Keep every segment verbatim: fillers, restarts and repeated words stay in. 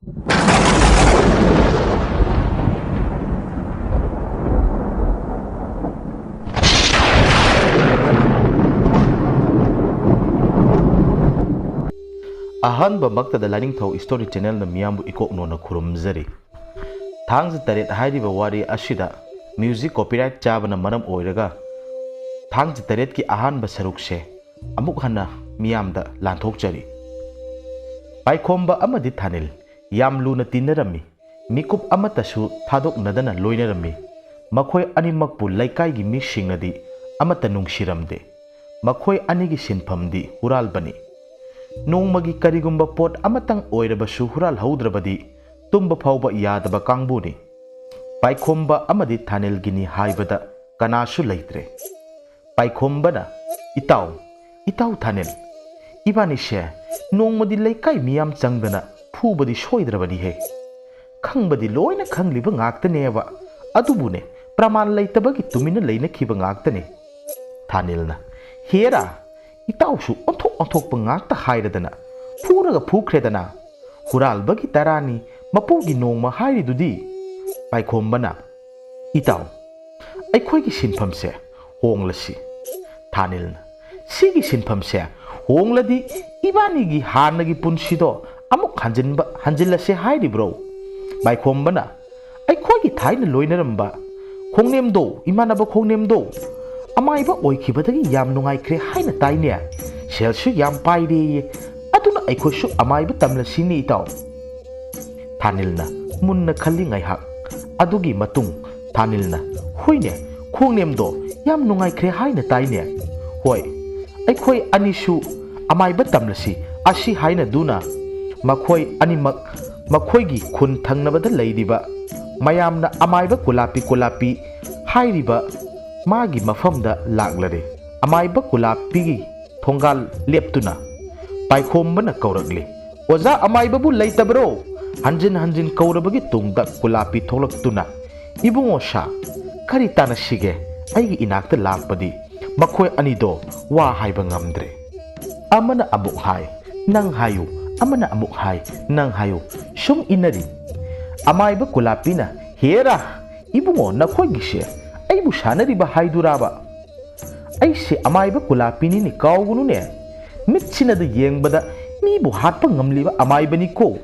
ꯑꯍꯥꯟꯕꯃꯛꯇꯗ ꯂꯥꯏꯅꯤꯡꯊꯧ story ꯆꯦꯅꯦꯜꯅ ꯃꯤꯌꯥꯝꯕꯨ ꯏꯀꯣꯛꯅꯣꯅ ꯈꯨꯔꯨꯝꯖꯔꯤ꯫ ꯊꯥꯡꯖ ꯇꯔꯦꯠ ꯍꯥꯏꯔꯤꯕ ꯋꯥꯔꯤ ꯑꯁꯤꯗ ꯃ꯭ꯌꯨꯖꯤꯛ ꯀꯣꯄꯤꯔꯥꯏꯠ ꯆꯥꯕꯅ ꯃꯔꯝ ꯑꯣꯏꯔꯒ ꯊꯥꯡꯖ ꯇꯔꯦꯠꯀꯤ ꯑꯍꯥꯟꯕ ꯁꯔꯨꯛꯁꯦ ꯑꯃꯨꯛ ꯍꯟꯅ ꯃꯤꯌꯥꯝꯗ ꯂꯥꯟꯊꯣꯛꯆꯔꯤ꯫ ꯄꯥꯏꯈꯣꯝꯕ ꯑꯃꯗꯤ ꯊꯥꯅꯤꯜ ꯌꯥꯝ ꯂꯨꯅ ꯇꯤꯟꯅꯔꯝꯃꯤ꯫ ꯃꯤꯀꯨꯞ ꯑꯃꯠꯇꯁꯨ ꯊꯥꯗꯣꯛꯅꯗꯅ ꯂꯣꯏꯅꯔꯝꯃꯤ꯫ ꯃꯈꯣꯏ ꯑꯅꯤꯃꯛꯄꯨ ꯂꯩꯀꯥꯏꯒꯤ ꯃꯤꯁꯤꯡꯅꯗꯤ ꯑꯃꯠꯇ ꯅꯨꯡꯁꯤꯔꯝꯗꯦ꯫ ꯃꯈꯣꯏ ꯑꯅꯤꯒꯤ ꯁꯤꯟꯐꯝꯗꯤ ꯍꯨꯔꯥꯜꯕꯅꯤ꯫ ꯅꯣꯡꯃꯒꯤ ꯀꯔꯤꯒꯨꯝꯕ ꯄꯣꯠ ꯑꯃꯇꯪ ꯑꯣꯏꯔꯕꯁꯨ ꯍꯨꯔꯥꯜꯍꯧꯗ꯭ꯔꯕꯗꯤ ꯇꯨꯝꯕ ꯐꯥꯎꯕ ꯌꯥꯗꯕ ꯀꯥꯡꯕꯨꯅꯤ꯫ ꯄꯥꯏꯈꯣꯝꯕ ꯑꯃꯗꯤ ꯊꯥꯅꯤꯜꯒꯤꯅꯤ ꯍꯥꯏꯕꯗ ꯀꯅꯥꯁꯨ ꯂꯩꯇ꯭ꯔꯦ꯫ ꯄꯥꯏꯈꯣꯝꯕꯅ, "ꯏꯇꯥꯎ, ꯏꯇꯥꯎ ꯊꯥꯅꯤꯜ, ꯏꯕꯥꯅꯤꯁꯦ ꯅꯣꯡꯃꯗꯤ ꯂꯩꯀꯥꯏ ꯃꯤꯌꯥꯝ ꯆꯪꯗꯅ ꯐꯨꯕꯗꯤ ꯁꯣꯏꯗ꯭ꯔꯕꯅꯤꯍꯦ꯫ ꯈꯪꯕꯗꯤ ꯂꯣꯏꯅ ꯈꯪꯂꯤꯕ ꯉꯥꯛꯇꯅꯦꯕ, ꯑꯗꯨꯕꯨꯅꯦ, ꯄ꯭ꯔꯃꯥꯟ ꯂꯩꯇꯕꯒꯤ ꯇꯨꯃꯤꯟꯅ ꯂꯩꯅꯈꯤꯕ ꯉꯥꯛꯇꯅꯦ꯫" ꯊꯥꯅꯤꯜꯅ, "ꯍꯦꯔꯥ, ꯏꯇꯥꯎꯁꯨ ꯑꯣꯟꯊꯣꯛ ꯑꯣꯟꯊꯣꯛꯄ ꯉꯥꯛꯇ ꯍꯥꯏꯔꯗꯅ, ꯐꯨꯔꯒ ꯐꯨꯈ꯭ꯔꯦꯗꯅ꯫ ꯍꯨꯔꯥꯜꯕꯒꯤ ꯇꯔꯥꯅꯤ, ꯃꯄꯨꯒꯤ ꯅꯣꯡꯃ ꯍꯥꯏꯔꯤꯗꯨꯗꯤ?" ꯄꯥꯏꯈꯣꯝꯕꯅ, "ꯏꯇꯥꯎ, ꯑꯩꯈꯣꯏꯒꯤ ꯁꯤꯟꯐꯝꯁꯦ ꯍꯣꯡꯂꯁꯤ꯫" ꯊꯥꯅꯤꯜꯅ, "ꯁꯤꯒꯤ ꯁꯤꯟꯐꯝꯁꯦ ꯍꯣꯡꯂꯗꯤ ꯏꯕꯥꯅꯤꯒꯤ ꯍꯥꯟꯅꯒꯤ ꯄꯨꯟꯁꯤꯗꯣ ꯑꯃꯨꯛ ꯍꯟꯖꯤꯟꯕ, ꯍꯟꯖꯤꯜꯂꯁꯦ ꯍꯥꯏꯔꯤꯕ꯭ꯔꯣ?" ꯄꯥꯏꯈꯣꯝꯕꯅ, "ꯑꯩꯈꯣꯏꯒꯤ ꯊꯥꯏꯅ ꯂꯣꯏꯅꯔꯝꯕ ꯈꯣꯡꯅꯦꯝꯗꯣ, ꯏꯃꯥꯟꯅꯕ ꯈꯣꯡꯅꯦꯝꯗꯣ, ꯑꯃꯥꯏꯕ ꯑꯣꯏꯈꯤꯕꯗꯒꯤ ꯌꯥꯝ ꯅꯨꯡꯉꯥꯏꯈ꯭ꯔꯦ ꯍꯥꯏꯅ ꯇꯥꯏꯅꯦ꯫ ꯁꯦꯜꯁꯨ ꯌꯥꯝ ꯄꯥꯏꯔꯦꯌꯦ꯫ ꯑꯗꯨꯅ ꯑꯩꯈꯣꯏꯁꯨ ꯑꯃꯥꯏꯕ ꯇꯝꯂꯁꯤꯅꯦ, ꯏꯇꯥꯎ꯫" ꯊꯥꯅꯤꯜꯅ ꯃꯨꯟꯅ ꯈꯜꯂꯤ ꯉꯥꯏꯍꯥꯛ꯫ ꯑꯗꯨꯒꯤ ꯃꯇꯨꯡ ꯊꯥꯅꯤꯜꯅ, "ꯍꯣꯏꯅꯦ, ꯈꯣꯡꯅꯦꯝꯗꯣ ꯌꯥꯝ ꯅꯨꯡꯉꯥꯏꯈ꯭ꯔꯦ ꯍꯥꯏꯅ ꯇꯥꯏꯅꯦ꯫ ꯍꯣꯏ, ꯑꯩꯈꯣꯏ ꯑꯅꯤꯁꯨ ꯑꯃꯥꯏꯕ ꯇꯝꯂꯁꯤ" ꯑꯁꯤ ꯍꯥꯏꯅꯗꯨꯅ ꯃꯈꯣꯏ ꯑꯅꯤꯃꯛ ꯃꯈꯣꯏꯒꯤ ꯈꯨꯟ ꯊꯪꯅꯕꯗ ꯂꯩꯔꯤꯕ ꯃꯌꯥꯝꯅ ꯑꯃꯥꯏꯕ ꯀꯨꯂꯥꯄꯤ ꯀꯨꯂꯥꯄꯤ ꯍꯥꯏꯔꯤꯕ ꯃꯥꯒꯤ ꯃꯐꯝꯗ ꯂꯥꯛꯂꯔꯦ꯫ ꯑꯃꯥꯏꯕ ꯀꯨꯂꯥꯄꯤꯒꯤ ꯊꯣꯡꯒꯥꯜ ꯂꯦꯞꯇꯨꯅ ꯄꯥꯏꯈꯣꯝꯕꯅ ꯀꯧꯔꯛꯂꯤ, "ꯑꯣꯖꯥ ꯑꯃꯥꯏꯕꯕꯨ ꯂꯩꯇꯕ꯭ꯔꯣ?" ꯍꯟꯖꯤꯟ ꯍꯟꯖꯤꯟ ꯀꯧꯔꯕꯒꯤ ꯇꯨꯡꯗ ꯀꯨꯂꯥꯄꯤ ꯊꯣꯛꯂꯛꯇꯨꯅ, "ꯏꯕꯨꯡꯉꯣ ꯁꯥ, ꯀꯔꯤ ꯇꯥꯅꯁꯤꯒꯦ? ꯑꯩꯒꯤ ꯏꯅꯥꯛꯇ ꯂꯥꯛꯄꯗꯤ ꯃꯈꯣꯏ ꯑꯅꯤꯗꯣ ꯋꯥ ꯍꯥꯏꯕ ꯉꯝꯗ꯭ꯔꯦ꯫" ꯑꯃꯅ ꯑꯃꯨꯛ ꯍꯥꯏ, "ꯅꯪ ꯍꯥꯏꯌꯨ, ꯑꯃꯅ ꯑꯃꯨꯛ ꯍꯥꯏ, "ꯅꯪ ꯍꯥꯏꯌꯨ, ꯁꯨꯝ ꯏꯟꯅꯔꯤ꯫" ꯑꯃꯥꯏꯕ ꯀꯨꯂꯥꯄꯤꯅ, "ꯍꯦꯔꯥ, ꯏꯕꯨꯡꯉꯣ, ꯅꯈꯣꯏꯒꯤꯁꯦ ꯑꯩꯕꯨ ꯁꯥꯟꯅꯔꯤꯕ ꯍꯥꯏꯗꯨꯔꯥꯕ? ꯑꯩꯁꯦ ꯑꯃꯥꯏꯕ ꯀꯨꯂꯥꯄꯤꯅꯤꯅꯦ, ꯀꯥꯎꯒꯅꯨꯅꯦ꯫ ꯃꯤꯠꯁꯤꯅꯗ ꯌꯦꯡꯕꯗ ꯃꯤꯕꯨ ꯍꯥꯠꯄ ꯉꯝꯂꯤꯕ ꯑꯃꯥꯏꯕꯅꯤꯀꯣ꯫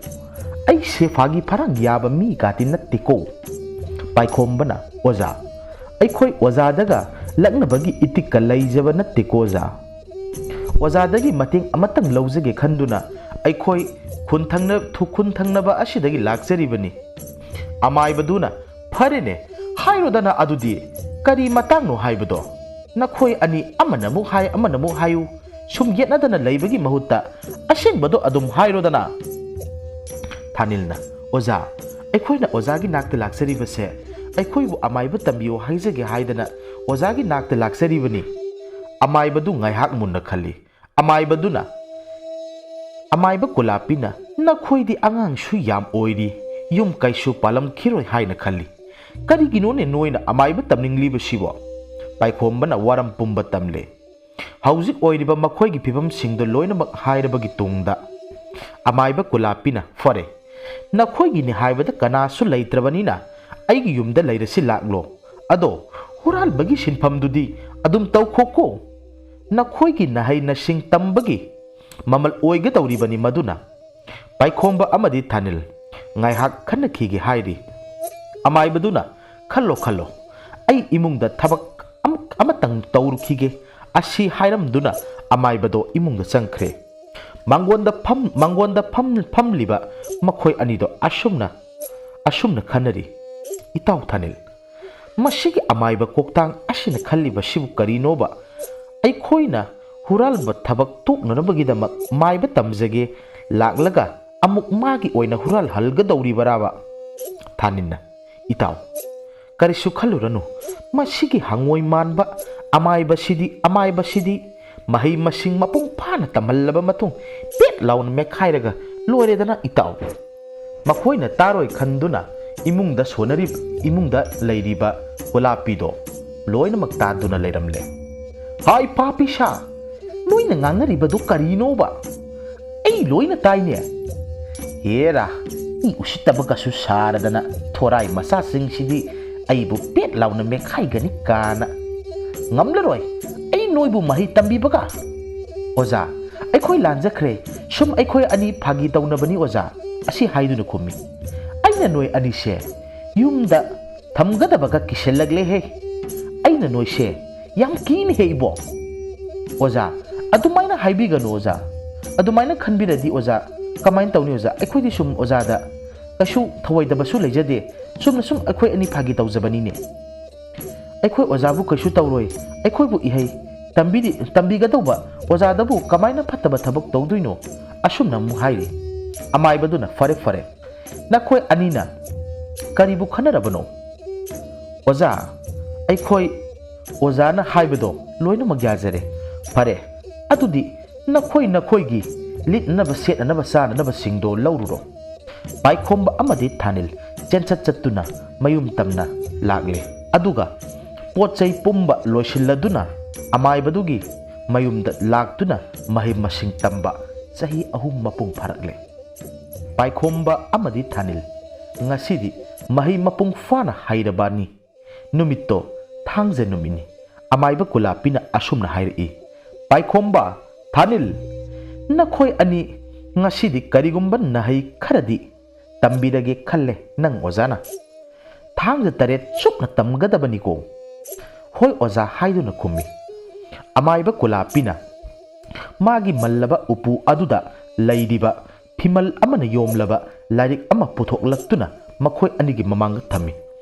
ꯑꯩꯁꯦ ꯐꯥꯒꯤ ꯐꯔꯥꯡ ꯌꯥꯕ ꯃꯤ ꯀꯥꯇꯤ ꯅꯠꯇꯦꯀꯣ꯫" ꯄꯥꯏꯈꯣꯝꯕꯅ, "ꯑꯣꯖꯥ, ꯑꯩꯈꯣꯏ ꯑꯣꯖꯥꯗꯒ ꯂꯛꯅꯕꯒꯤ ꯏꯇꯤꯛꯀ ꯂꯩꯖꯕ ꯅꯠꯇꯦꯀꯣ ꯑꯣꯖꯥ꯫ ꯑꯣꯖꯥꯗꯒꯤ ꯃꯇꯦꯡ ꯑꯃꯇꯪ ꯂꯧꯖꯒꯦ ꯈꯟꯗꯨꯅ ꯑꯩꯈꯣꯏ ꯈꯨꯟ ꯊꯪꯅ-, ꯈꯨꯟ ꯊꯪꯅꯕ ꯑꯁꯤꯗꯒꯤ ꯂꯥꯛꯆꯔꯤꯕꯅꯤ꯫" ꯑꯃꯥꯏꯕꯗꯨꯅ, "ꯐꯔꯦꯅꯦ, ꯍꯥꯏꯔꯣꯗꯅ ꯑꯗꯨꯗꯤ ꯀꯔꯤ ꯃꯇꯥꯡꯅꯣ ꯍꯥꯏꯕꯗꯣ? ꯅꯈꯣꯏ ꯑꯅꯤ ꯑꯃꯅ ꯑꯃꯨꯛ ꯍꯥꯏ, ꯑꯃꯅ ꯑꯃꯨꯛ ꯍꯥꯏꯌꯨ, ꯁꯨꯝ ꯌꯦꯠꯅꯗꯅ ꯂꯩꯕꯒꯤ ꯃꯍꯨꯠꯇ ꯑꯁꯦꯡꯕꯗꯣ ꯑꯗꯨꯝ ꯍꯥꯏꯔꯣꯗꯅ꯫" ꯊꯥꯅꯤꯜꯅ, "ꯑꯣꯖꯥ, ꯑꯩꯈꯣꯏꯅ ꯑꯣꯖꯥꯒꯤ ꯅꯥꯛꯇ ꯂꯥꯛꯆꯔꯤꯕꯁꯦ ꯑꯩꯈꯣꯏꯕꯨ ꯑꯃꯥꯏꯕ ꯇꯝꯕꯤꯌꯨ ꯍꯥꯏꯖꯒꯦ ꯍꯥꯏꯗꯅ ꯑꯣꯖꯥꯒꯤ ꯅꯥꯛꯇ ꯂꯥꯛꯆꯔꯤꯕꯅꯤ꯫" ꯑꯃꯥꯏꯕꯗꯨ ꯉꯥꯏꯍꯥꯛ ꯃꯨꯟꯅ ꯈꯜꯂꯤ꯫ ꯑꯃꯥꯏꯕꯗꯨꯅ, ꯑꯃꯥꯏꯕ ꯀꯨꯂꯥꯄꯤꯅ, "ꯅꯈꯣꯏꯗꯤ ꯑꯉꯥꯡꯁꯨ ꯌꯥꯝ ꯑꯣꯏꯔꯤ, ꯌꯨꯝ ꯀꯩꯁꯨ ꯄꯥꯜꯂꯝꯈꯤꯔꯣꯏ ꯍꯥꯏꯅ ꯈꯜꯂꯤ꯫ ꯀꯔꯤꯒꯤꯅꯣꯅꯦ ꯅꯣꯏꯅ ꯑꯃꯥꯏꯕ ꯇꯝꯅꯤꯡꯂꯤꯕꯁꯤꯕꯣ?" ꯄꯥꯏꯈꯣꯝꯕꯅ ꯋꯥꯔꯝ ꯄꯨꯝꯕ ꯇꯝꯂꯦ꯫ ꯍꯧꯖꯤꯛ ꯑꯣꯏꯔꯤꯕ ꯃꯈꯣꯏꯒꯤ ꯐꯤꯕꯝꯁꯤꯡꯗꯣ ꯂꯣꯏꯅꯃꯛ ꯍꯥꯏꯔꯕꯒꯤ ꯇꯨꯡꯗ ꯑꯃꯥꯏꯕ ꯀꯨꯂꯥꯄꯤꯅ, "ꯐꯔꯦ, ꯅꯈꯣꯏꯒꯤꯅꯤ ꯍꯥꯏꯕꯗ ꯀꯅꯥꯁꯨ ꯂꯩꯇ꯭ꯔꯕꯅꯤꯅ ꯑꯩꯒꯤ ꯌꯨꯝꯗ ꯂꯩꯔꯁꯤ ꯂꯥꯛꯂꯣ꯫ ꯑꯗꯣ ꯍꯨꯔꯥꯟꯕꯒꯤ ꯁꯤꯟꯐꯝꯗꯨꯗꯤ ꯑꯗꯨꯝ ꯇꯧꯈꯣꯀꯣ꯫ ꯅꯈꯣꯏꯒꯤ ꯅꯍꯩ ꯅꯁꯤꯡ ꯇꯝꯕꯒꯤ ꯃꯃꯜ ꯑꯣꯏꯒꯗꯧꯔꯤꯕꯅꯤ ꯃꯗꯨꯅ꯫" ꯄꯥꯏꯈꯣꯝꯕ ꯑꯃꯗꯤ ꯊꯥꯅꯤꯜ ꯉꯥꯏꯍꯥꯛ ꯈꯟꯅꯈꯤꯒꯦ ꯍꯥꯏꯔꯤ꯫ ꯑꯃꯥꯏꯕꯗꯨꯅ, "ꯈꯜꯂꯣ, ꯈꯜꯂꯣ, ꯑꯩ ꯏꯃꯨꯡꯗ ꯊꯕꯛ ꯑꯃ-, ꯑꯃꯇꯪ ꯇꯧꯔꯨꯈꯤꯒꯦ" ꯑꯁꯤ ꯍꯥꯏꯔꯝꯗꯨꯅ ꯑꯃꯥꯏꯕꯗꯣ ꯏꯃꯨꯡꯗ ꯆꯪꯈ꯭ꯔꯦ꯫ ꯃꯥꯡꯒꯣꯟꯗ ꯐꯝ-, ꯃꯥꯡꯒꯣꯟꯗ ꯐꯝ-, ꯐꯝꯂꯤꯕ ꯃꯈꯣꯏ ꯑꯅꯤꯗꯣ ꯑꯁꯨꯝꯅ, ꯑꯁꯨꯝꯅ ꯈꯟꯅꯔꯤ, "ꯏꯇꯥꯎ ꯊꯥꯅꯤꯜ, ꯃꯁꯤꯒꯤ ꯑꯃꯥꯏꯕ ꯀꯣꯛꯇꯥꯡ ꯑꯁꯤꯅ ꯈꯜꯂꯤꯕꯁꯤꯕꯨ ꯀꯔꯤꯅꯣꯕ? ꯑꯩꯈꯣꯏꯅ ꯍꯨꯔꯥꯟꯕ ꯊꯕꯛ ꯇꯣꯛꯅꯅꯕꯒꯤꯗꯃꯛ ꯃꯥꯏꯕ ꯇꯝꯖꯒꯦ ꯂꯥꯛꯂꯒ ꯑꯃꯨꯛ ꯃꯥꯒꯤ ꯑꯣꯏꯅ ꯍꯨꯔꯥꯜꯍꯜꯒꯗꯧꯔꯤꯕꯔꯥꯕ?" ꯊꯥꯅꯤꯟꯅ, "ꯏꯇꯥꯎ, ꯀꯔꯤꯁꯨ ꯈꯜꯂꯨꯔꯅꯨ꯫ ꯃꯁꯤꯒꯤ ꯍꯪꯉꯣꯏ ꯃꯥꯟꯕ ꯑꯃꯥꯏꯕꯁꯤꯗꯤ, ꯑꯃꯥꯏꯕꯁꯤꯗꯤ ꯃꯍꯩ ꯃꯁꯤꯡ ꯃꯄꯨꯡ ꯐꯥꯅ ꯇꯝꯍꯜꯂꯕ ꯃꯇꯨꯡ ꯄꯦꯠ ꯂꯥꯎꯅ ꯃꯦꯠꯈꯥꯏꯔꯒ ꯂꯣꯏꯔꯦꯗꯅ ꯏꯇꯥꯎ꯫" ꯃꯈꯣꯏꯅ ꯇꯥꯔꯣꯏ ꯈꯟꯗꯨꯅ ꯏꯃꯨꯡꯗ ꯁꯣꯟꯅꯔꯤꯕ, ꯏꯃꯨꯡꯗ ꯂꯩꯔꯤꯕ ꯒꯣꯂꯥꯄꯤꯗꯣ ꯂꯣꯏꯅꯃꯛ ꯇꯥꯗꯨꯅ ꯂꯩꯔꯝꯂꯦ꯫ "ꯍꯥꯏ ꯄꯥꯄꯤꯁꯥ, ꯅꯣꯏꯅ ꯉꯥꯡꯅꯔꯤꯕꯗꯨ ꯀꯔꯤꯅꯣꯕ? ꯑꯩ ꯂꯣꯏꯅ ꯇꯥꯏꯅꯦ꯫ ꯍꯦꯔꯥ, ꯃꯤ ꯎꯁꯤꯠꯇꯕꯒꯁꯨ ꯁꯥꯔꯗꯅ ꯊꯣꯔꯥꯏ ꯃꯆꯥꯁꯤꯡꯁꯤꯗꯤ ꯑꯩꯕꯨ ꯄꯦꯠ ꯂꯥꯎꯅ ꯃꯦꯠꯈꯥꯏꯒꯅꯤ ꯀꯥꯅ꯫ ꯉꯝꯂꯔꯣꯏ, ꯑꯩ ꯅꯣꯏꯕꯨ ꯃꯍꯩ ꯇꯝꯕꯤꯕꯒ꯫ ꯑꯣꯖꯥ, ꯑꯩꯈꯣꯏ ꯂꯥꯟꯖꯈ꯭ꯔꯦ꯫ ꯁꯨꯝ ꯑꯩꯈꯣꯏ ꯑꯅꯤ ꯐꯥꯒꯤ ꯇꯧꯅꯕꯅꯤ ꯑꯣꯖꯥ꯫ ꯑꯁꯤ ꯍꯥꯏꯗꯨꯅ ꯈꯨꯝꯃꯤ꯫ ꯑꯩꯅ ꯅꯣꯏ ꯑꯅꯤꯁꯦ ꯌꯨꯝꯗ ꯊꯝꯒꯗꯕꯒ ꯀꯤꯁꯜꯂꯛꯂꯦꯍꯦ꯫ ꯑꯩꯅ ꯅꯣꯏꯁꯦ ꯌꯥꯝ ꯀꯤꯅꯦꯍꯦ ꯏꯕꯣ꯫ ꯑꯣꯖꯥ, ꯑꯗꯨꯃꯥꯏꯅ ꯍꯥꯏꯕꯤꯒꯅꯨ ꯑꯣꯖꯥ꯫ ꯑꯗꯨꯃꯥꯏꯅ ꯈꯟꯕꯤꯔꯗꯤ ꯑꯣꯖꯥ, ꯀꯃꯥꯏꯅ ꯇꯧꯅꯤ ꯑꯣꯖꯥ? ꯑꯩꯈꯣꯏꯗꯤ ꯁꯨꯝ ꯑꯣꯖꯥꯗ ꯀꯩꯁꯨ ꯊꯧꯑꯣꯏꯗꯕꯁꯨ ꯂꯩꯖꯗꯦ꯫ ꯆꯨꯝꯅ ꯁꯨꯝ ꯑꯩꯈꯣꯏ ꯑꯅꯤ ꯐꯥꯒꯤ ꯇꯧꯖꯕꯅꯤꯅꯦ꯫ ꯑꯩꯈꯣꯏ ꯑꯣꯖꯥꯕꯨ ꯀꯩꯁꯨ ꯇꯧꯔꯣꯏ꯫ ꯑꯩꯈꯣꯏꯕꯨ ꯏꯍꯩ ꯇꯝꯕꯤꯔꯤ-, ꯇꯝꯕꯤꯒꯗꯧꯕ ꯑꯣꯖꯥꯗꯕꯨ ꯀꯃꯥꯏꯅ ꯐꯠꯇꯕ ꯊꯕꯛ ꯇꯧꯗꯣꯏꯅꯣ? ꯑꯁꯨꯝꯅ ꯑꯃꯨꯛ ꯍꯥꯏꯔꯤ꯫ ꯑꯃꯥꯏꯕꯗꯨꯅ, "ꯐꯔꯦ, ꯐꯔꯦ, ꯅꯈꯣꯏ ꯑꯅꯤꯅ ꯀꯔꯤꯕꯨ ꯈꯟꯅꯔꯕꯅꯣ?" "ꯑꯣꯖꯥ, ꯑꯩꯈꯣꯏ ꯑꯣꯖꯥꯅ ꯍꯥꯏꯕꯗꯣ ꯂꯣꯏꯅꯃꯛ ꯌꯥꯖꯔꯦ꯫ ꯐꯔꯦ, ꯑꯗꯨꯗꯤ ꯅꯈꯣꯏ ꯅꯈꯣꯏꯒꯤ ꯂꯤꯠꯅꯅꯕ, ꯁꯦꯠꯅꯅꯕ, ꯆꯥꯅꯅꯕꯁꯤꯡꯗꯣ ꯂꯧꯔꯨꯔꯣ꯫" ꯄꯥꯏꯈꯣꯝꯕ ꯑꯃꯗꯤ ꯊꯥꯅꯤꯜ ꯆꯦꯟꯆꯠ ꯆꯠꯇꯨꯅ ꯃꯌꯨꯝ ꯇꯝꯅ ꯂꯥꯛꯂꯦ꯫ ꯑꯗꯨꯒ ꯄꯣꯠ ꯆꯩ ꯄꯨꯝꯕ ꯂꯣꯏꯁꯤꯜꯂꯗꯨꯅ ꯑꯃꯥꯏꯕꯗꯨꯒꯤ ꯃꯌꯨꯝꯗ ꯂꯥꯛꯇꯨꯅ ꯃꯍꯩ ꯃꯁꯤꯡ ꯇꯝꯕ ꯆꯍꯤ ꯑꯍꯨꯝ ꯃꯄꯨꯡ ꯐꯥꯔꯛꯂꯦ꯫ ꯄꯥꯏꯈꯣꯝꯕ ꯑꯃꯗꯤ ꯊꯥꯅꯤꯜ ꯉꯁꯤꯗꯤ ꯃꯍꯩ ꯃꯄꯨꯡ ꯐꯥꯅ ꯍꯩꯔꯕꯅꯤ꯫ ꯅꯨꯃꯤꯠꯇꯣ ꯊꯥꯡꯖ ꯅꯨꯃꯤꯠꯅꯤ꯫ ꯑꯃꯥꯏꯕ ꯀꯨꯂꯥꯄꯤꯅ ꯑꯁꯨꯝꯅ ꯍꯥꯏꯔꯛꯏ, "ꯄꯥꯏꯈꯣꯝꯕ, ꯊꯥꯅꯤꯜ, ꯅꯈꯣꯏ ꯑꯅꯤ ꯉꯁꯤꯗꯤ ꯀꯔꯤꯒꯨꯝꯕ ꯅꯍꯩ ꯈꯔꯗꯤ ꯇꯝꯕꯤꯔꯒꯦ ꯈꯜꯂꯦ ꯅꯪ ꯑꯣꯖꯥꯅ꯫ ꯊꯥꯡꯖ ꯇꯔꯦꯠ ꯆꯨꯞꯅ ꯇꯝꯒꯗꯕꯅꯤꯀꯣ?" "ꯍꯣꯏ ꯑꯣꯖꯥ" ꯍꯥꯏꯗꯨꯅ ꯈꯨꯝꯃꯤ꯫ ꯑꯃꯥꯏꯕ ꯀꯨꯂꯥꯄꯤꯅ ꯃꯥꯒꯤ ꯃꯜꯂꯕ ꯎꯄꯨ ꯑꯗꯨꯗ ꯂꯩꯔꯤꯕ ꯐꯤꯃꯜ ꯑꯃꯅ ꯌꯣꯝꯂꯕ ꯂꯥꯏꯔꯤꯛ ꯑꯃ ꯄꯨꯊꯣꯛꯂꯛꯇꯨꯅ ꯃꯈꯣꯏ ꯑꯅꯤꯒꯤ ꯃꯃꯥꯡꯗ ꯊꯝꯃꯤ꯫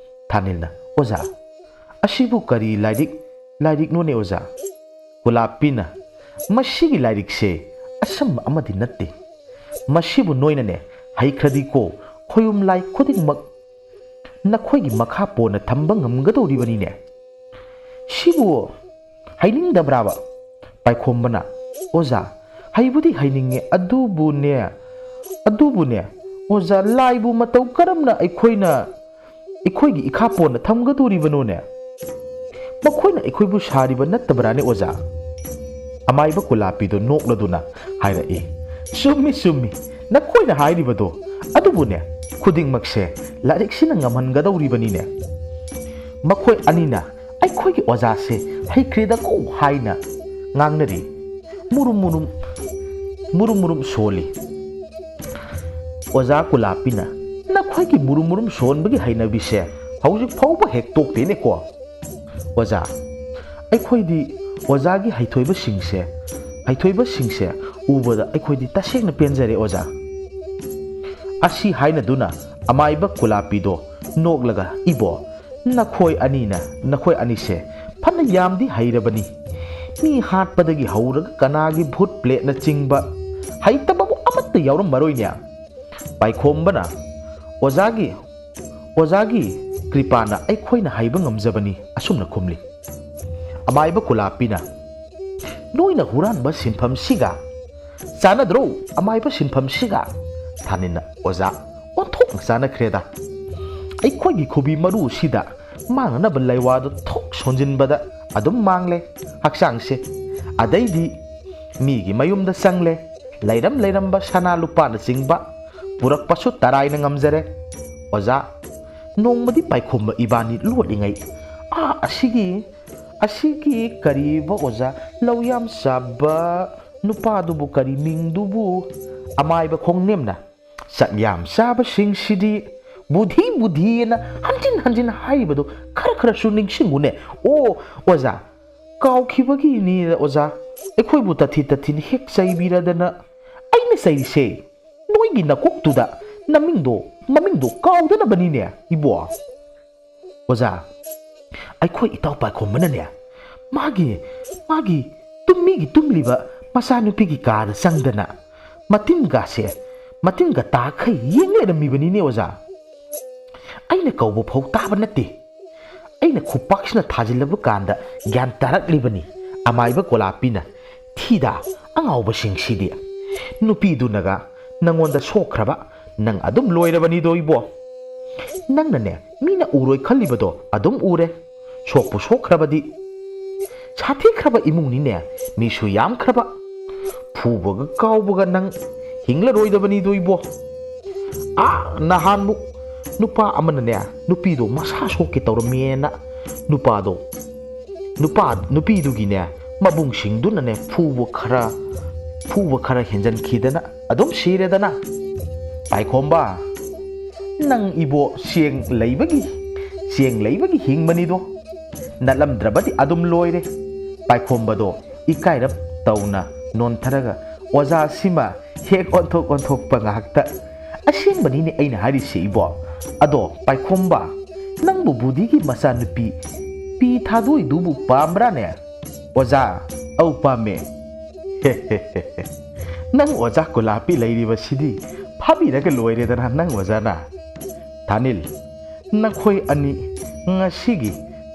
ꯊꯥꯅꯤꯜꯅ, "ꯑꯣꯖꯥ, ꯑꯁꯤꯕꯨ ꯀꯔꯤ ꯂꯥꯏꯔꯤꯛ, ꯂꯥꯏꯔꯤꯛꯅꯣꯅꯦ ꯑꯣꯖꯥ?" ꯀꯨꯂꯥꯞꯄꯤꯅ, "ꯃꯁꯤꯒꯤ ꯂꯥꯏꯔꯤꯛꯁꯦ ꯑꯆꯝꯕ ꯑꯃꯗꯤ ꯅꯠꯇꯦ꯫ ꯃꯁꯤꯕꯨ ꯅꯣꯏꯅꯅꯦ ꯍꯩꯈ꯭ꯔꯗꯤꯀꯣ, ꯈꯣꯌꯨꯝ ꯂꯥꯏ ꯈꯨꯗꯤꯡꯃꯛ ꯅꯈꯣꯏꯒꯤ ꯃꯈꯥ ꯄꯣꯟꯅ ꯊꯝꯕ ꯉꯝꯒꯗꯧꯔꯤꯕꯅꯤꯅꯦ꯫ ꯁꯤꯕꯨ ꯍꯩꯅꯤꯡꯗꯕ꯭ꯔꯥꯕ?" ꯄꯥꯏꯈꯣꯝꯕꯅ, "ꯑꯣꯖꯥ, ꯍꯩꯕꯨꯗꯤ ꯍꯩꯅꯤꯡꯉꯦ, ꯑꯗꯨꯕꯨꯅꯦ, ꯑꯗꯨꯕꯨꯅꯦ, ꯑꯣꯖꯥ, ꯂꯥꯏꯕꯨ ꯃꯇꯧ ꯀꯔꯝꯅ ꯑꯩꯈꯣꯏꯅ, ꯑꯩꯈꯣꯏꯒꯤ ꯏꯈꯥ ꯄꯣꯟꯅ ꯊꯝꯒꯗꯣꯔꯤꯕꯅꯣꯅꯦ? ꯃꯈꯣꯏꯅ ꯑꯩꯈꯣꯏꯕꯨ ꯁꯥꯔꯤꯕ ꯅꯠꯇꯕ꯭ꯔꯥꯅꯦ, ꯑꯣꯖꯥ?" ꯑꯃꯥꯏꯕ ꯀꯨꯂꯥꯞꯄꯤꯗꯨ ꯅꯣꯛꯂꯗꯨꯅ ꯍꯥꯏꯔꯛꯏ, "ꯆꯨꯝꯃꯤ, ꯆꯨꯝꯃꯤ, ꯅꯈꯣꯏꯅ ꯍꯥꯏꯔꯤꯕꯗꯣ꯫ ꯑꯗꯨꯕꯨꯅꯦ, ꯈꯨꯗꯤꯡꯃꯛꯁꯦ ꯂꯥꯏꯔꯤꯛꯁꯤꯅ ꯉꯝꯍꯟꯒꯗꯧꯔꯤꯕꯅꯤꯅꯦ꯫ ꯃꯈꯣꯏ ꯑꯅꯤꯅ ꯑꯩꯈꯣꯏꯒꯤ ꯑꯣꯖꯥꯁꯦ ꯍꯩꯈ꯭ꯔꯦꯗꯀꯣ" ꯍꯥꯏꯅ ꯉꯥꯡꯅꯔꯤ꯫ ꯃꯨꯔꯨꯝ ꯃꯨꯔꯨꯝ, ꯃꯨꯔꯨꯝ ꯃꯨꯔꯨꯝ ꯁꯣꯜꯂꯤ꯫ ꯑꯣꯖꯥ ꯀꯨꯂꯥꯄꯤꯅ, "ꯅꯈꯣꯏꯒꯤ ꯃꯨꯔꯨꯝ ꯃꯨꯔꯨꯝ ꯁꯣꯟꯕꯒꯤ ꯍꯩꯅꯕꯤꯁꯦ ꯍꯧꯖꯤꯛ ꯐꯥꯎꯕ ꯍꯦꯛ ꯇꯣꯛꯇꯦꯅꯦꯀꯣ꯫ ꯑꯣꯖꯥ, ꯑꯩꯈꯣꯏꯗꯤ ꯑꯣꯖꯥꯒꯤ ꯍꯩꯊꯣꯏꯕꯁꯤꯡꯁꯦ, ꯍꯩꯊꯣꯏꯕꯁꯤꯡꯁꯦ ꯎꯕꯗ ꯑꯩꯈꯣꯏꯗꯤ ꯇꯁꯦꯡꯅ ꯄꯦꯟꯖꯔꯦ ꯑꯣꯖꯥ"꯫ ꯑꯁꯤ ꯍꯥꯏꯅꯗꯨꯅ ꯑꯃꯥꯏꯕ ꯀꯨꯂꯥꯄꯤꯗꯣ ꯅꯣꯛꯂꯒ, "ꯏꯕꯣ, ꯅꯈꯣꯏ ꯑꯅꯤꯅ, ꯅꯈꯣꯏ ꯑꯅꯤꯁꯦ ꯐꯅ ꯌꯥꯝꯗꯤ ꯍꯩꯔꯕꯅꯤ꯫ ꯃꯤ ꯍꯥꯠꯄꯗꯒꯤ ꯍꯧꯔꯒ ꯀꯅꯥꯒꯤ ꯚꯨꯠ ꯄ꯭ꯂꯦꯠꯅꯆꯤꯡꯕ ꯍꯩꯇꯕꯕꯨ ꯑꯃꯠꯇ ꯌꯥꯎꯔꯝꯃꯔꯣꯏꯅꯦ"꯫ ꯄꯥꯏꯈꯣꯝꯕꯅ, "ꯑꯣꯖꯥꯒꯤ, ꯑꯣꯖꯥꯒꯤ ꯀ꯭ꯔꯤꯄꯥꯅ ꯑꯩꯈꯣꯏꯅ ꯍꯩꯕ ꯉꯝꯖꯕꯅꯤ" ꯑꯁꯨꯝꯅ ꯈꯨꯝꯂꯤ꯫ ꯑꯃꯥꯏꯕ ꯀꯨꯂꯥꯄꯤꯅ, "ꯅꯣꯏꯅ ꯍꯨꯔꯥꯟꯕ ꯁꯤꯟꯐꯝꯁꯤꯒ ꯆꯥꯟꯅꯗ꯭ꯔꯣ? ꯑꯃꯥꯏꯕ ꯁꯤꯟꯐꯝꯁꯤꯒ?" ꯊꯥꯅꯤꯟꯅ ꯑꯣꯖꯥ ꯑꯣꯟꯊꯣꯛꯅ ꯆꯥꯟꯅꯈ꯭ꯔꯦꯗ꯫ ꯑꯩꯈꯣꯏꯒꯤ ꯈꯨꯕꯤ ꯃꯔꯨꯁꯤꯗ ꯃꯥꯡꯅꯅꯕ ꯂꯩꯋꯥꯗꯨ ꯊꯣꯛ ꯁꯣꯟꯖꯤꯟꯕꯗ ꯑꯗꯨꯝ ꯃꯥꯡꯂꯦ ꯍꯛꯆꯥꯡꯁꯦ꯫ ꯑꯗꯩꯗꯤ ꯃꯤꯒꯤ ꯃꯌꯨꯝꯗ ꯆꯪꯂꯦ, ꯂꯩꯔꯝ ꯂꯩꯔꯝꯕ ꯁꯅꯥ ꯂꯨꯄꯥꯅꯆꯤꯡꯕ ꯄꯨꯔꯛꯄꯁꯨ ꯇꯔꯥꯏꯅ ꯉꯝꯖꯔꯦ꯫ ꯑꯣꯖꯥ, ꯅꯣꯡꯃꯗꯤ ꯄꯥꯏꯈꯣꯝꯕ ꯏꯕꯥꯅꯤ ꯂꯣꯠꯂꯤꯉꯩ, ꯑꯥ, ꯑꯁꯤꯒꯤ, ꯑꯁꯤꯒꯤ ꯀꯔꯤꯕ ꯑꯣꯖꯥ, ꯂꯧ ꯌꯥꯝ ꯆꯥꯕ ꯅꯨꯄꯥꯗꯨꯕꯨ ꯀꯔꯤ ꯃꯤꯡꯗꯨꯕꯨ? ꯑꯃꯥꯏꯕ ꯈꯣꯡꯅꯦꯝꯅ, "ꯆꯥꯛ ꯌꯥꯝ ꯆꯥꯕꯁꯤꯡꯁꯤꯗꯤ ꯕꯨꯙꯤ ꯕꯨꯙꯤꯑꯅ ꯍꯟꯖꯤꯟ ꯍꯟꯖꯤꯟ ꯍꯥꯏꯔꯤꯕꯗꯨ ꯈꯔ ꯈꯔꯁꯨ ꯅꯤꯡꯁꯤꯡꯉꯨꯅꯦ꯫ ꯑꯣ, ꯑꯣꯖꯥ, ꯀꯥꯎꯈꯤꯕꯒꯤꯅꯤ ꯑꯣꯖꯥ, ꯑꯩꯈꯣꯏꯕꯨ ꯇꯊꯤ ꯇꯊꯤꯅ ꯍꯦꯛ ꯆꯩꯕꯤꯔꯗꯅ꯫ ꯑꯩꯅ ꯆꯩꯔꯤꯁꯦ ꯅꯣꯏꯒꯤ ꯅꯀꯣꯛꯇꯨꯗ ꯅꯃꯤꯡꯗꯣ, ꯃꯃꯤꯡꯗꯣ ꯀꯥꯎꯗꯅꯕꯅꯤꯅꯦ, ꯏꯕꯣ"꯫ ꯑꯣꯖꯥ, ꯑꯩꯈꯣꯏ ꯏꯇꯥꯎ ꯄꯥꯏꯈꯣꯝꯕꯅꯅꯦ, ꯃꯥꯒꯤ, ꯃꯥꯒꯤ ꯇꯨꯝꯃꯤꯒꯤ ꯇꯨꯝꯂꯤꯕ ꯃꯆꯥꯅꯨꯄꯤꯒꯤ ꯀꯥꯗ ꯆꯪꯗꯅ ꯃꯇꯤꯟꯒꯥꯁꯦ, ꯃꯇꯤꯟꯒ ꯇꯥꯈꯩ ꯌꯦꯡ ꯂꯩꯔꯝꯃꯤꯕꯅꯤꯅꯦ ꯑꯣꯖꯥ꯫ ꯑꯩꯅ ꯀꯧꯕ ꯐꯥꯎ ꯇꯥꯕ ꯅꯠꯇꯦ꯫ ꯑꯩꯅ ꯈꯨꯄꯥꯛꯁꯤꯅ ꯊꯥꯖꯤꯜꯂꯕ ꯀꯥꯟꯗ ꯒ꯭ꯌꯥꯟ ꯇꯥꯔꯛꯂꯤꯕꯅꯤ꯫ ꯑꯃꯥꯏꯕ ꯀꯣꯂꯥꯄꯤꯅ, "ꯊꯤꯗ ꯑꯉꯥꯎꯕꯁꯤꯡꯁꯤꯗꯤ꯫ ꯅꯨꯄꯤꯗꯨꯅꯒ ꯅꯪꯉꯣꯟꯗ ꯁꯣꯛꯈ꯭ꯔꯕ, ꯅꯪ ꯑꯗꯨꯝ ꯂꯣꯏꯔꯕꯅꯤꯗꯣ ꯏꯕꯣ꯫ ꯅꯪꯅꯅꯦ ꯃꯤꯅ ꯎꯔꯣꯏ ꯈꯜꯂꯤꯕꯗꯣ ꯑꯗꯨꯝ ꯎꯔꯦ꯫ ꯁꯣꯛꯄꯨ ꯁꯣꯛꯈ꯭ꯔꯕꯗꯤ꯫ ꯁꯥꯊꯤꯈ꯭ꯔꯕ ꯏꯃꯨꯡꯅꯤꯅꯦ, ꯃꯤꯁꯨ ꯌꯥꯝꯈ꯭ꯔꯕ꯫ ꯐꯨꯕꯒ ꯀꯥꯎꯕꯒ ꯅꯪ ꯍꯤꯡꯂꯔꯣꯏꯗꯕꯅꯤꯗꯣ ꯏꯕꯣ꯫ ꯑꯥ, ꯅꯍꯥꯟꯃꯨꯛ ꯅꯨꯄꯥ ꯑꯃꯅꯅꯦ, ꯅꯨꯄꯤꯗꯣ ꯃꯁꯥ ꯁꯣꯛꯀꯦ ꯇꯧꯔꯝꯃꯦꯅ ꯅꯨꯄꯥꯗꯣ, ꯅꯨꯄꯥ, ꯅꯨꯄꯤꯗꯨꯒꯤꯅꯦ ꯃꯕꯨꯡꯁꯤꯡꯗꯨꯅꯅꯦ ꯐꯨꯕ ꯈꯔ, ꯐꯨꯕ ꯈꯔ ꯍꯦꯟꯖꯟꯈꯤꯗꯅ ꯑꯗꯨꯝ ꯁꯤꯔꯦꯗꯅ꯫ ꯄꯥꯏꯈꯣꯝꯕ, ꯅꯪ ꯏꯕꯣ ꯆꯦꯡ ꯂꯩꯕꯒꯤ, ꯆꯦꯡ ꯂꯩꯕꯒꯤ ꯍꯤꯡꯕꯅꯤꯗꯣ꯫ ꯅꯠꯂꯝꯗ꯭ꯔꯕꯗꯤ ꯑꯗꯨꯝ ꯂꯣꯏꯔꯦ꯫ ꯄꯥꯏꯈꯣꯝꯕꯗꯣ ꯏꯀꯥꯏꯔꯞ ꯇꯧꯅ ꯅꯣꯟꯊꯔꯒ ꯑꯣꯖꯥꯁꯤꯃ ꯍꯦꯛ ꯑꯣꯟꯊꯣꯛ ꯑꯣꯟꯊꯣꯛꯄ ꯉꯥꯏꯍꯥꯛꯇ꯫ "ꯑꯁꯦꯡꯕꯅꯤꯅꯦ ꯑꯩꯅ ꯍꯥꯏꯔꯤꯁꯦ ꯏꯕꯣ꯫ ꯑꯗꯣ ꯄꯥꯏꯈꯣꯝꯕ, ꯅꯪꯕꯨ ꯕꯨꯙꯤꯒꯤ ꯃꯆꯥꯅꯨꯄꯤ ꯄꯤ ꯊꯥꯗꯣꯏꯗꯨꯕꯨ ꯄꯥꯝꯕ꯭ꯔꯥꯅꯦ?" "ꯑꯣꯖꯥ, ꯑꯧ ꯄꯥꯝꯃꯦ꯫" "ꯅꯪ ꯑꯣꯖꯥ ꯀꯨꯂꯥꯄꯤ ꯂꯩꯔꯤꯕꯁꯤꯗꯤ ꯐꯥꯕꯤꯔꯒ ꯂꯣꯏꯔꯦꯗꯅ ꯅꯪ ꯑꯣꯖꯥꯅ꯫" "ꯊꯥꯅꯤꯜ, ꯅꯈꯣꯏ ꯑꯅꯤ ꯉꯁꯤꯒꯤ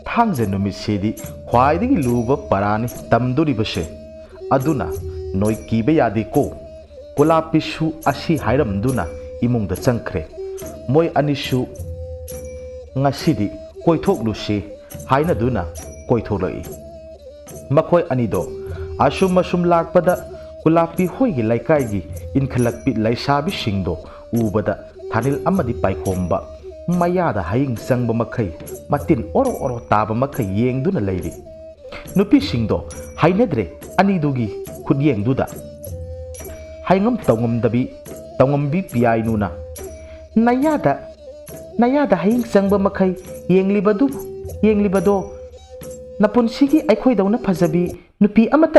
ꯊꯥꯡꯖ ꯅꯨꯃꯤꯠꯁꯤꯗꯤ ꯈ꯭ꯋꯥꯏꯗꯒꯤ ꯂꯨꯕ ꯄꯔꯥꯅꯤ ꯇꯝꯗꯣꯔꯤꯕꯁꯦ꯫ ꯑꯗꯨꯅ ꯅꯣꯏ ꯀꯤꯕ ꯌꯥꯗꯦꯀꯣ꯫" ꯀꯨꯂꯥꯄꯤꯁꯨ ꯑꯁꯤ ꯍꯥꯏꯔꯝꯗꯨꯅ ꯏꯃꯨꯡꯗ ꯆꯪꯈ꯭ꯔꯦ꯫ ꯃꯣꯏ ꯑꯅꯤꯁꯨ ꯉꯁꯤꯗꯤ ꯀꯣꯏꯊꯣꯛꯂꯨꯁꯤ ꯍꯥꯏꯅꯗꯨꯅ ꯀꯣꯏꯊꯣꯛꯂꯛꯏ꯫ ꯃꯈꯣꯏ ꯑꯅꯤꯗꯣ ꯑꯁꯨꯝ ꯑꯁꯨꯝ ꯂꯥꯛꯄꯗ ꯀꯨꯂꯥꯄꯤ ꯍꯣꯏꯒꯤ ꯂꯩꯀꯥꯏꯒꯤ ꯏꯟꯈꯠꯂꯛꯄꯤ ꯂꯩꯁꯥꯕꯤꯁꯤꯡꯗꯣ ꯎꯕꯗ ꯊꯥꯅꯤꯜ ꯑꯃꯗꯤ ꯄꯥꯏꯈꯣꯝꯕ ꯃꯌꯥꯗ ꯍꯌꯤꯡ ꯆꯪꯕ ꯃꯈꯩ, ꯃꯇꯤꯟ ꯑꯣꯔꯣ ꯑꯣꯔꯣ ꯇꯥꯕ ꯃꯈꯩ ꯌꯦꯡꯗꯨꯅ ꯂꯩꯔꯤ꯫ ꯅꯨꯄꯤꯁꯤꯡꯗꯣ ꯍꯩꯅꯗ꯭ꯔꯦ ꯑꯅꯤꯗꯨꯒꯤ ꯈꯨꯠꯌꯦꯡꯗꯨꯗ꯫ ꯍꯩꯉꯝ ꯇꯧꯉꯝꯗꯕꯤ, ꯇꯧꯉꯝꯕꯤ ꯄꯤꯌꯥꯏꯅꯨꯅ, "ꯅꯌꯥꯗ, ꯅꯌꯥꯗ ꯍꯌꯤꯡ ꯆꯪꯕ ꯃꯈꯩ ꯌꯦꯡꯂꯤꯕꯗꯨ, ꯌꯦꯡꯂꯤꯕꯗꯣ ꯅꯄꯨꯟꯁꯤꯒꯤ ꯑꯩꯈꯣꯏꯗꯧꯅ ꯐꯖꯕꯤ ꯅꯨꯄꯤ ꯑꯃꯠꯇ